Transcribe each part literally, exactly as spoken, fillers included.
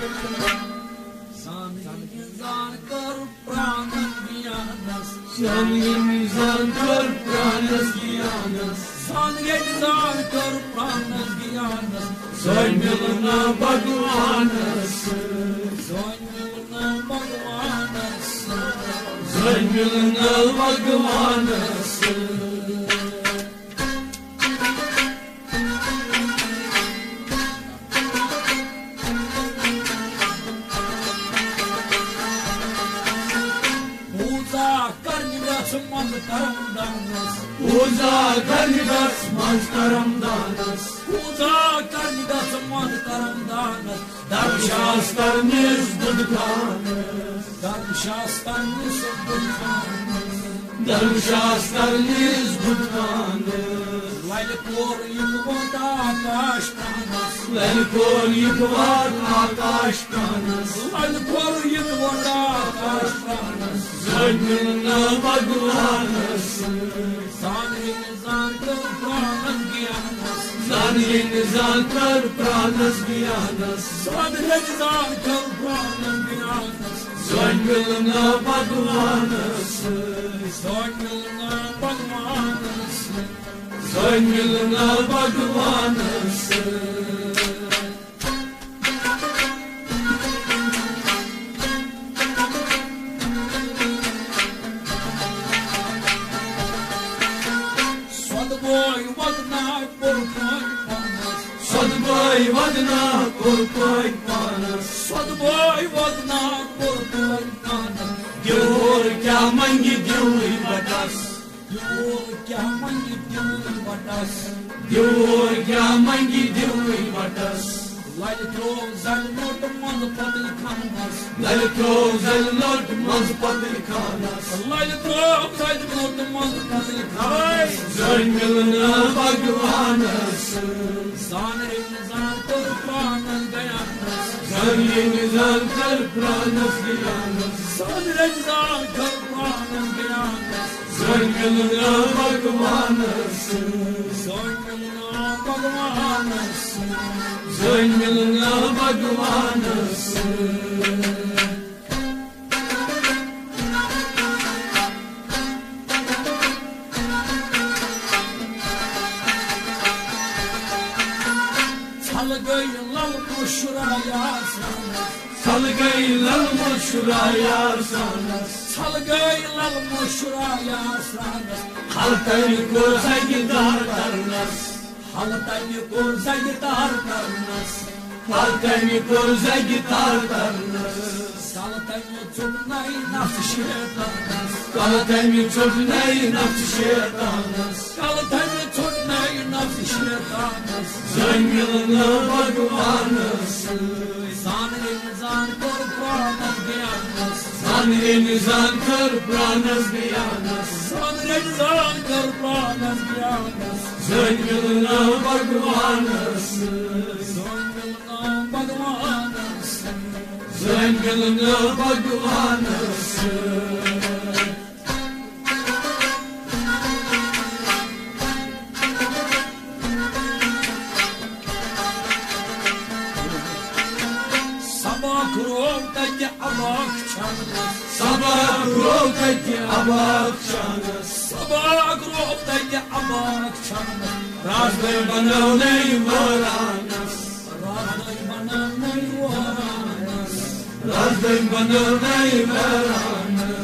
زان ییٚمۍ زان کٔر پرٛانَس گیانَس۔ زان ییٚمۍ زان کٔر پرٛانَس گیانَس۔ زان ییٚمۍ زان کٔر پرٛانَس گیانَس۔ زٲنۍ مِلنہٕ بھگوانَس سۭتۍ۔ زٲنۍ مِلنہٕ بھگوانَس سۭتۍ۔ زٲنۍ مِلنہٕ بھگوانَس سۭتۍ۔ پوٗزا کرنہِ گژھ منٛز کرم دانس۔ پوٗزا کرنہِ گژھ منٛز کرم دانس۔ پوٗزا کرنہِ گژھ منٛز کرم دانس۔ درم شاستر نِس بُدھ خانس۔ درم شاستر نِس بُدھ خانس۔ درم شاستر نِس بُدھ خانس۔ لَلہِ کوٚر یِکوَٹ آکاش پرٛانس۔ لَلہِ کوٚر یِکوَٹ آکاش پرٛانس۔ لَلہِ کوٚر یِکوَٹ آکاش پرٛانس۔ زٲنۍ مِلنہٕ بھگوانس سۭتۍ۔ زان ییٚمۍ زان کٔر پرٛانس گیانس۔ زان ییٚمۍ زان کٔر پرٛانس گیانس۔ زان ییٚمۍ زان کٔر پرٛانس گیانس۔ زٲنۍ مِلنہٕ بھگوانس سۭتۍ۔ زٲنۍ مِلنہٕ بھگوانس سۭتۍ۔ زٲنۍ مِلنہٕ بھگوانس سۭتۍ۔ سۄدٕ بٲے وَدنا کوٚر پٲنۍ پانَس۔ سۄدٕ بٲے وَدنا کوٚر پٲنۍ پانَس۔ سۄدٕ بٲے وَدنا کوٚر پٲنۍ پانَس۔ دیوٗر کیٛاہ منٛگہِ دِیوٕے بَٹَس۔ دیوٗر کیٛاہ منٛگہِ دِیوٕے بَٹَس۔ دیوٗر کیٛاہ منٛگہِ دِیوٕے بَٹَس۔ لَلہِ ترٛوو زَلہِ لوٚٹ منٛزٕ پَتٕلۍ خانَس۔ لَلہِ ترٛوو زَلہِ لوٚٹ منٛزٕ پَتٕلۍ خانَس۔ لَلہِ ترٛوو زَلہِ لوٚٹ منٛزٕ پَتٕلۍ خانَس۔ زٲنۍ مِلنہٕ بھگوانَس سۭتۍ۔ زان ییٚمۍ زان کٔر پرٛانَس گیانَس۔ زان ییٚمۍ زان کٔر پرٛانَس گیانَس۔ زان ییٚمۍ زان کٔر پرٛانَس گیانَس۔ زٲنۍ مِلنہٕ بھگوانَس سۭتۍ۔ زٲنۍ مِلنہٕ بھگوانَس سۭتۍ۔ زٲنۍ مِلنہٕ بھگوانَس سۭتۍ۔ ژھل گٔے لَل مُشرا یار سانَس۔ ژھل گٔے لَل مُشرا یار سانَس۔ ژھل گٔے لَل مُشرا یار سانَس۔ ہَل تَمہِ کوٚر زَگہِ تار کَرنَس۔ ہَل تَمہِ کوٚر زَگہِ تار کَرنَس۔ ہَل تَمہِ کوٚر زَگہِ تار کَرنَس۔ کَلہٕ تَمہِ ژوٚٹ نَے نَفسہٕ شیطانَس۔ کَلہٕ تَمہِ ژوٚٹ نَے نَفسہٕ شیطانَس۔ کَلہٕ تَمہِ ژوٚٹ نَے نَفسہٕ شیطانَس۔ زٲنۍ مِلنہٕ بھگوانَس سۭتۍ۔ زان ییٚمۍ زان کٔر پرٛانَس گیانَس۔ زان ییٚمۍ زان کٔر پرٛانَس گیانَس۔ زان ییٚمۍ زان کٔر پرٛانَس گیانَس۔ زٲنۍ مِلنہٕ بھگوانَس سۭتۍ۔ زٲنۍ مِلنہٕ بھگوانَس سۭتۍ۔ زٲنۍ مِلنہٕ بھگوانَس سۭتۍ۔ سبق روو تَتہِ اباک چھانَس۔ سبق روو تَتہِ اباک چھانَس۔ سبق روو تَتہِ اباک چھانَس۔ رازدٲے بنٲونَے وٲرانَس۔ رازدٲے بنٲونَے وٲرانَس۔ رازدٲے بنٲونَے وٲرانَس۔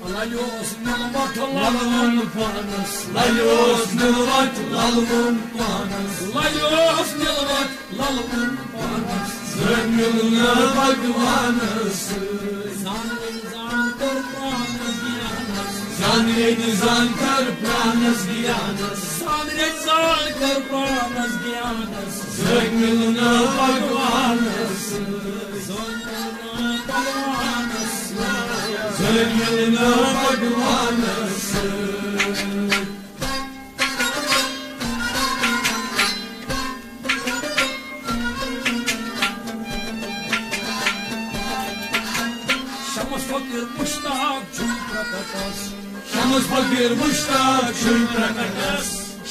لَلہِ اوس مِلوَٹھ لَلوُن پانَس۔ لَلہِ اوس مِلوَٹھ لَلوُن پانَس۔ لَلہِ اوس مِلوَٹھ لَلوُن پانَس۔ زٲنۍ مِلنہٕ بھگوانَس سۭتۍ۔ زان ییٚمۍ زان کٔر پرٛانَس گیانَس۔ زان ییٚمۍ زان کٔر پرٛانَس گیانَس۔ زان ییٚمۍ زان کٔر پرٛانَس گیانَس۔ زٲنۍ مِلنہٕ بھگوانَس سۭتۍ۔ زٲنۍ مِلنہٕ بھگوانَس سۭتۍ۔ زٲنۍ مِلنہٕ بھگوانَس سۭتۍ۔ شمس فقیٖر مُشتاق چھُ پرٛکٹَس۔ شمس فقیٖر مُشتاق چھُ پرٛکٹَس۔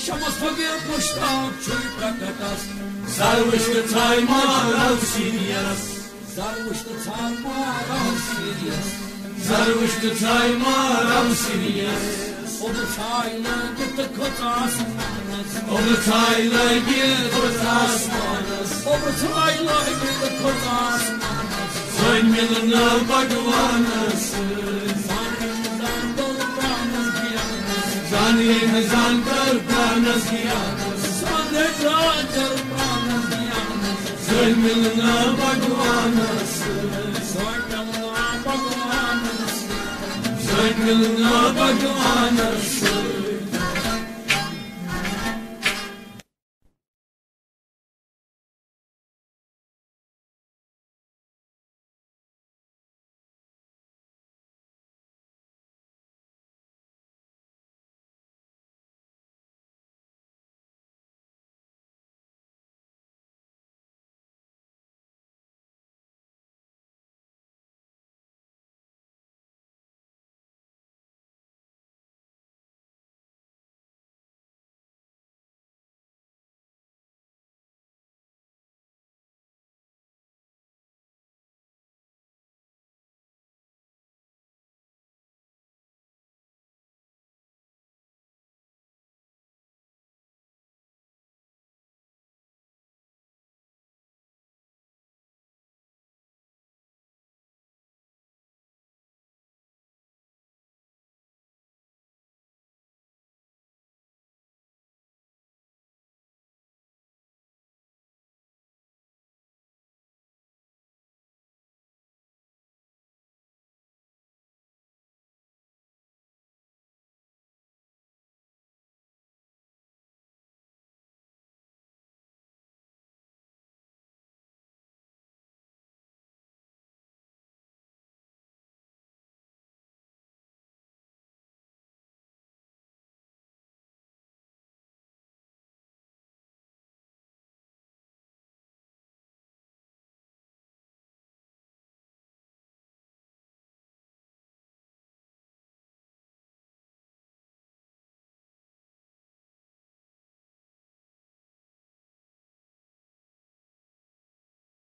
شمس فقیٖر مُشتاق چھُ پرٛکٹَس۔ زروشت ژھاے مارو سیریس۔ زروشت ژھاے مارو سیریس۔ زروشت ژھاے مارو سیریس۔ اوٚبہٕ ژھاے لٲگِتھ کھوٚت آسمانس۔ اوٚبہٕ ژھاے لٲگِتھ کھوٚت آسمانس۔ اوٚبہٕ ژھاے لٲگِتھ کھوٚت آسمانس۔ زٲنۍ مِلنہٕ بھگوانس سۭتۍ۔ زان ییٚلہِ زان کٔر پرٛانس گیانس۔ زان ییٚلہِ زان کٔر پرٛانس گیانس۔ زان ییٚلہِ زان کٔر پرٛانس گیانس۔ زٲنۍ مِلنہٕ بھگوانس سۭتۍ۔ زٲنۍ مِلنہٕ بھگوانس سۭتۍ۔ زٲنۍ مِلنہٕ بھگوانس سۭتۍ۔